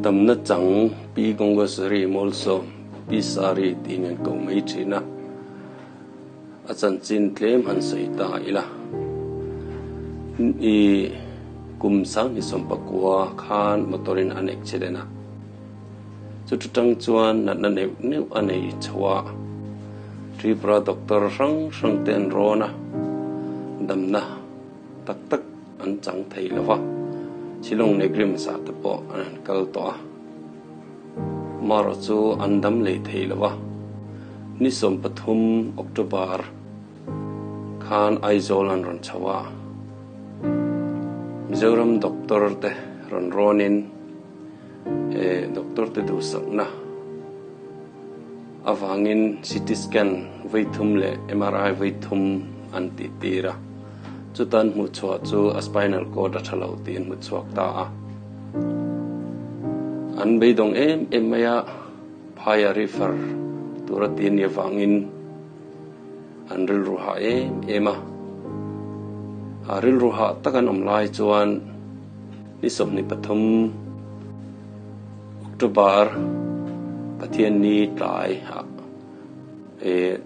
Damna chang Pi Gongosari Mawlsawm, Pi Sari tiin an koh mai thin a, a chanchin tlem han sawi ta ila. I kum 2019 khan motor in an accident a, chuta tang chuan natna neuh neuh a nei chho a, Tripura doctor hrang hrang te an rawn a, damna tak tak an chang thei lo va, Shillong Negrims ah te pawh an han kal tawh a, marawh chu an dam lei thei lo va, ni 13 October khan Aizawl an rawn chho a, Mizoram doctor te rawn rawnin doctor te duhsakna avangin CT scan vawi thum leh MRI vawi thum an tih tir a, chuta an hmuh chhuah chu a spinal cord a tha lo tih an hmu chhuak ta a. An beidawng em em mai a, phaia refer tura ti a nih avangin an rilru hah em em a. A rilru hah tak an awm lai chuan ni 23 October Pathianni tlai ah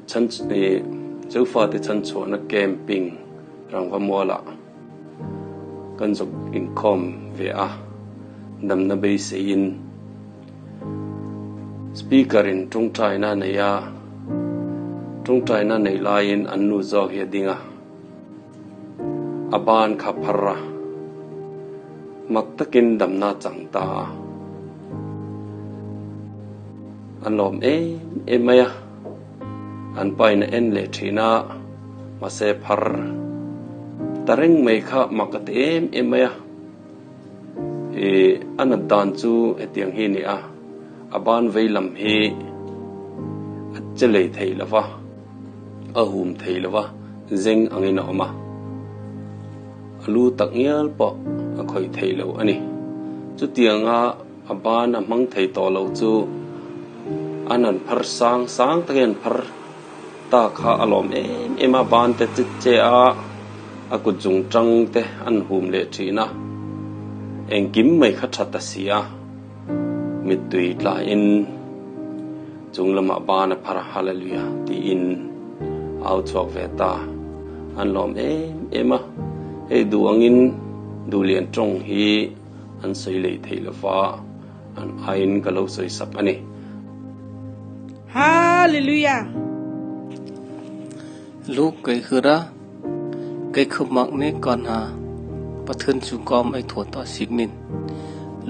chhan Chofate chhanchhuahna camping Rangva mualah kan zawk inkhawm ve a, damna beiseiin Speaker in tawngtaina nei a, tawngtaina nei laiin an nu zawk hi a ding a, a ban kha phar a, mak takin damna chang ta a, an lawm em em mai a, an pain a en leh thin a, mahse phar ta reng mai kha mak a ti em em mai a, ih a nat dan chu hetiang hi a ni a, a ban vei lam hi a che lei thei lo va. A hum thei lo va, zeng angin a awm a, a lu tak ngial pawh a khawih thei lo a ni. Chutianga a ban a hmang thei tawh lo chu an han phar sang sang takin an phar ta kha a lawm em em a, ban te che che a, a kut zung tang te an hum leh thin a, engkim mai kha tha ta si a, mittui tlaiin. Chung lamah ban a phar a, Hallelujah tiin au chhuak ve ta. An lawm em em a, hei duh angin Duhlian tawng hi an sawi lei thei lo va, an aiin ka lo sawi sak a ni. Hallelujah! Lu kai hura kai khumak ne kon ha pathun chu kom ai tho to siknin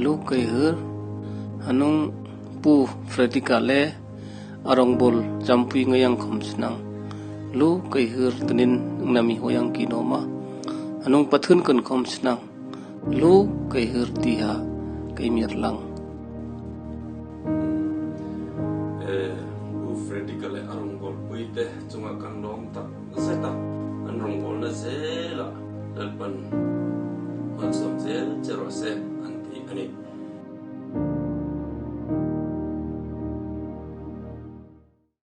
lu kai hur hanung Pu Frederick-a le a rawngbâwl Jampui ngaiang khawm chinang lu kai hur tunin nami hoyang ki noma anung pathun kan khawm chinang lu kai hur ti ha kai mir lang. Pu Frederick-a leh a rawngbâwlpui te chunga kan lawm tak zet a, an rawngbâwlna zela Lalpan hmanchhuak zel che rawh se an ti a ni.